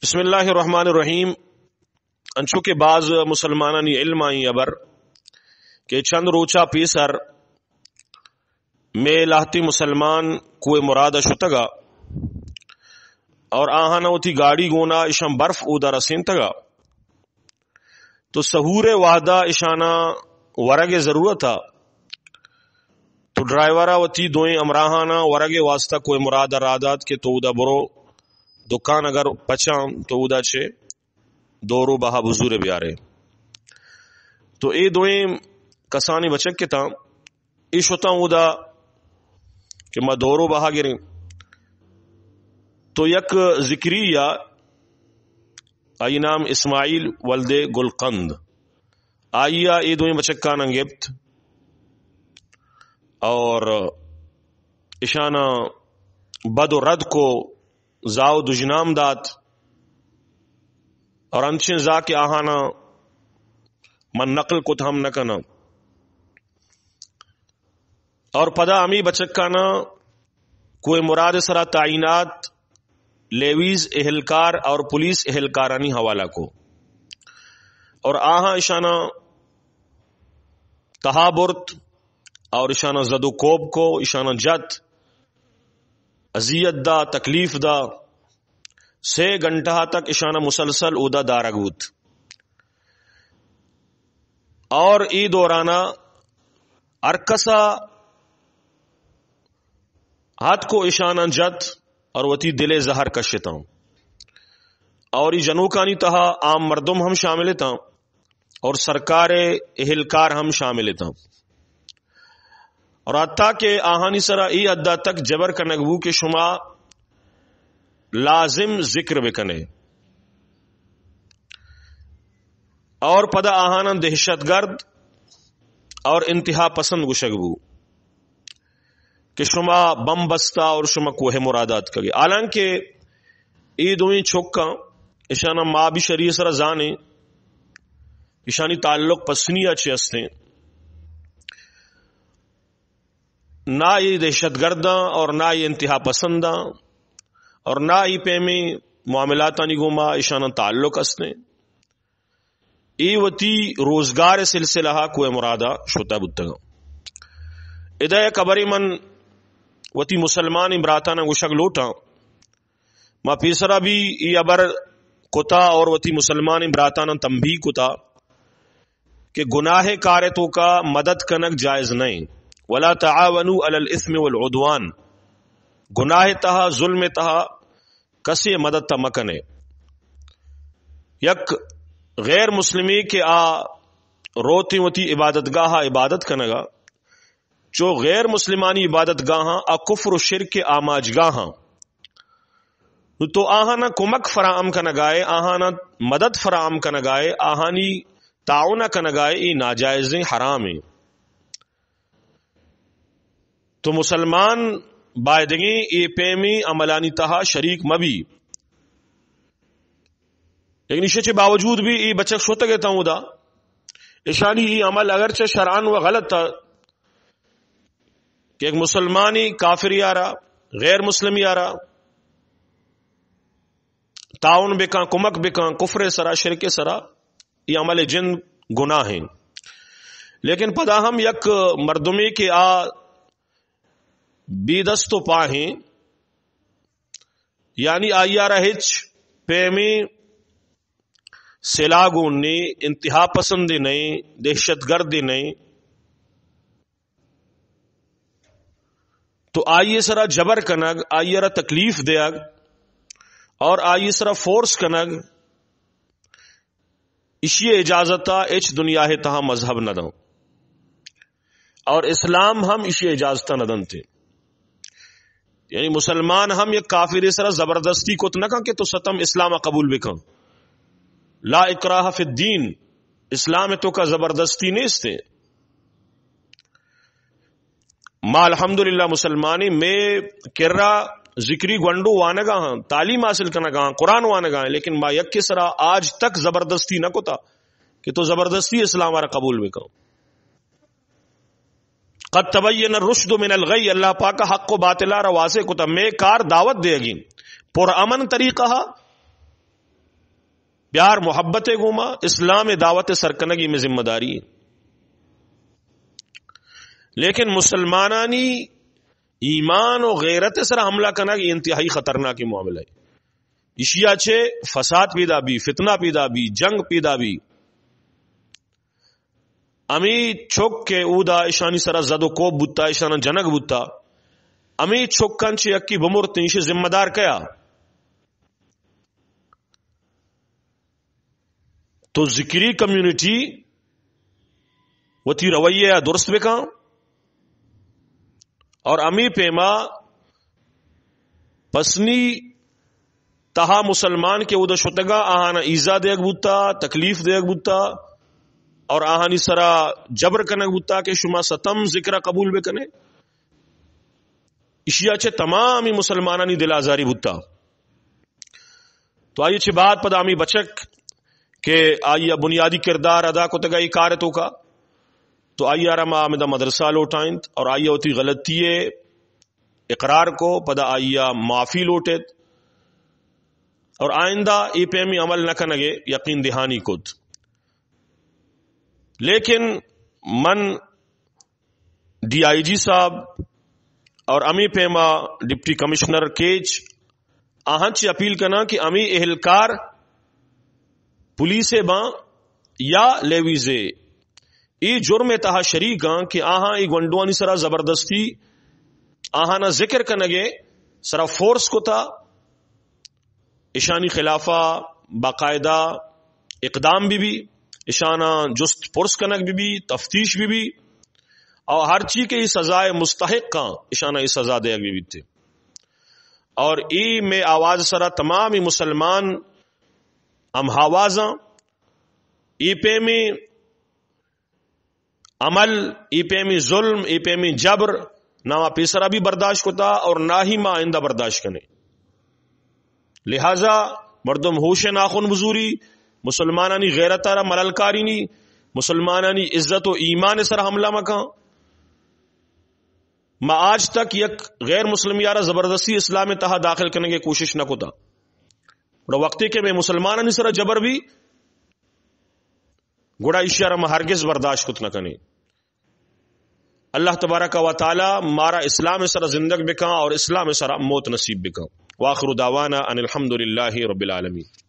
بسم اللہ الرحمن الرحیم۔ انچو کہ باز مسلمانانی علم آئی ہبر کہ چند روچا پیسر مئے لہتی مسلمان کوہ مراد شتگا اور آہانا وتی گاڑی گونا اشان برف اودا رسینتگا۔ تو سحور وہدا اشانا ورگ ضرورت آ۔ تو ڈرائیورا وتی دوئیں ہمراہانا ورگ واسطہ کوہ مراد راہ دات کہ تو اودا برو، دکان اگر پچاں تو اودا چہ دورو بہا بزور بیارے۔ تو اے دوئیں کسانی بچک کتاں، اے شتاں اودا کہ ما دورو بہا گریں۔ تو یک ذکری یا آئی نام اسماعیل ولد گلقند، آئیا اے دوئیں بچکاناں گپت اور اشانا بد و رد کو، زاو دژنام دات اور انچیں زا کہ آہانا من نقل کت ہم نہ کناں۔ اور پدا ہمے بچکانا کوہ مراد سرا تعینات لیویز اہلکار اور پولیس اہلکارانی حوالہ کو اور آہاں اشانا تہا برت اور اشانا زد و کوب کو، اشانا جت، اذیت دا، تکلیف دا۔ سے گھنٹہ تک اشانا مسلسل اودا دارگ بوت۔ اور ای دورانا ہر کسا ہاتھ کو اشانا جت اور وتی دل زہر کشتاں۔ اور ای جنوکانی تہا عام مردم ہم شامل تاں اور سرکار اہلکار ہم شامل تاں۔ اور حتیٰ کہ آہانی سرا ای حد تک جبر کنگ بو کہ شما لازم ذکر بکنے۔ اور پدا آہانا دہشت گرد اور انتہا پسند گوشگ بو کہ شما بم بستا اور شما کوہ مراد اتکگے۔ حالانکہ اے دوئیں چکاں، اشانا ما بھی شریع سرا زانیں، اشانی تعلق پسنی چے ہستیں۔ نہ ای دہشت گرداں اور نہ ای انتہا پسنداں اور نہ ای پیمیں معاملاتانی گوما اشانا تعلق ہستیں۔ اے وتی روزگار سلسلہ کوہ مرادا شتا بوتگاں۔ ادا یک خبرے من وتی مسلمان براتانا گوشگ لوٹاں۔ ما پیسرا بھی ای خبر کتا اور وتی مسلمان براتانا تنبیہ کتا کہ گناہ کار توکا مدد کنگ جائز نہیں۔ ولا تعاونوا علی الاثم والعدوان، گناہ تہا، ظلم تہا کسے مدد تا مکنے۔ یک غیر مسلمے کہ آ روتی وتی عبادت گاہ عبادت کنگا، چو غیر مسلمانی عبادت گاہاں آ کفر و شرک آماج گاہاں، نو تو آہانا کمک فراہم کنگائے، آہانا مدد فراہم کنگائے، آہانی تعاون کنگائے، ای ناجائزیں، حرامیں۔ تو مسلمان بایدگیں اے پیمیں عملانی تہا شریک مبی۔ لیکن ایشی چے باوجود بھی ای بچک شتگ اتاں اودا۔ اشانی ای عمل اگرچہ شرعاً و غلط تھا کہ ایک مسلمانی کافر یارا، غیر مسلم یارا تعاون بکاں، کمک بکاں، کفر سرا، شرک سرا، ای عمل جند گناہ ہیں۔ لیکن پدا ہم یک مردمے کہ آ بے دست و پاہیں، یعنی آئی ء را ہچ پیمیں سلاہ گون نے، انتہا پسندے نئے، دہشت گردے نئے، تو آئی ء سرا جبر کنگ، آئی ء را تکلیف دیگ اور آئی ء سرا فورس کنگ، ایشی ء اجازت ء ہچ دنیا ء تہا مذہب نہ داں اور اسلام ہم ایشی ء اجازت ء نہ دنت۔ یعنی مسلمان ہم یک کافرے سرا زبردستی کت نہ کن کہ تو ستم اسلام ء قبول بکن۔ لا اکراہ فی الدین، اسلام ء توکا زبردستی نیست۔ ما الحمدللہ مسلمانیں، مئے کرا ذکری گونڈو وانگا ہاں، تعلیم حاصل کنگا ہاں، قرآن وانگا ہاں، لیکن ما یکے سرا آج تک زبردستی نہ کتا کہ تو زبردستی اسلام ء را قبول بکن۔ قد تبین الرشد من الغی، اللہ پاک حق و باطل ء را واضح کتا۔ مئے کار دعوت دیگیں، پر امن طریقہ، پیار محبت ءِ گوما اسلام ءِ دعوت ءِ سر کنگی میں ذمہ داری ہے۔ لیکن مسلمانانی ایمان و غیرت ءِ سر حملہ کنگ انتہائی خطرناک معاملہ ہے۔ ایشی ءَ چہ فساد پیدا بی، فتنہ پیدا بی، جنگ پیدا بی۔ ہمے چک کہ اودا ایشانی سرا زد و کوپ بوتا، ایشانا جنگ بوتا، ہمے چکاں چہ یکی بمرت، ایشی ذمہ دار کیا؟ تو ذکری کمیونٹی وتی رویہ ءَ درست بکن اور ہمے پیما پسنی تہا مسلمان کہ اودا شتگا، آہانا ایزا دیگ بوتا، تکلیف دیگ بوتا اور آہانی سرا جبر کنگ بوتا کہ شما ستم ذکر قبول بکنے۔ ایشی ءَ چہ تمامی مسلمانانی دل آزاری بوتا۔ تو آئی چہ بعد پدا ہمے بچک کہ آئی ءَ بنیادی کردار ادا کتگ اے کار ءِ توکا، تو آئی ءَ را ما ہمدا مدرسہ لوٹائینت اور آئی ءَ وتی غلطی ءِ اقرار کو، پدا آئی ءَ معافی لوٹت اور آئندہ اے پیمی عمل نہ کنگ ءِ یقین دہانی کت۔ لیکن من ڈی آئی جی صاحب اور ہمے پیما ڈپٹی کمشنر کیچ، آہاں چہ اپیل کناں کہ ہمے اہلکار پولیس ءِ باں یا لیویز ءِ، اے جرم ءِ تہا شریک آں کہ آہاں اے گونڈوانی سرا زبردستی آہانا ذکر کنگ ءِ سرا فورس کتا، اشانی خلافا باقاعدہ اقدام بہ بی، اشانا جست پرس کنگ بہ بی، تفتیش بہ بی، اور ہرچی کہ اے سزا ءِ مستحق آں، اشانا اے سزا دیگ بہ بیت۔ اور اے مئے آواز سرا تمامی مسلمان ہم آواز آں۔ اے پیمیں عمل، اے پیمیں ظلم، اے پیمیں جبر نہ ما پیسرا بھی برداشت کتا اور نہ ہی ما آئندہ برداشت کنے۔ لہذا مردم ہوش ناخن بزوری، مسلمانانی غیرت ءَ را ملل کارینی، مسلمانانی عزت و ایمان ءِ سر حملہ مکن۔ ما آج تک یک غیر مسلمے ءَ را زبردستی اسلام ءِ تہا داخل کنگ ءِ کوشش نہ کتا۔ گڑا وقتی کہ مئے مسلمانانی سر جبر بی، گڑا ایشی ءَ را ما ہرگز برداشت کت نہ کنیں۔ اللہ تبارک و تعالی مارا اسلام ءِ سرا زندگ بکاں اور اسلام ءِ سرا موت نصیب بکاں۔ وآخر دعوانا ان الحمد للہ رب العالمین۔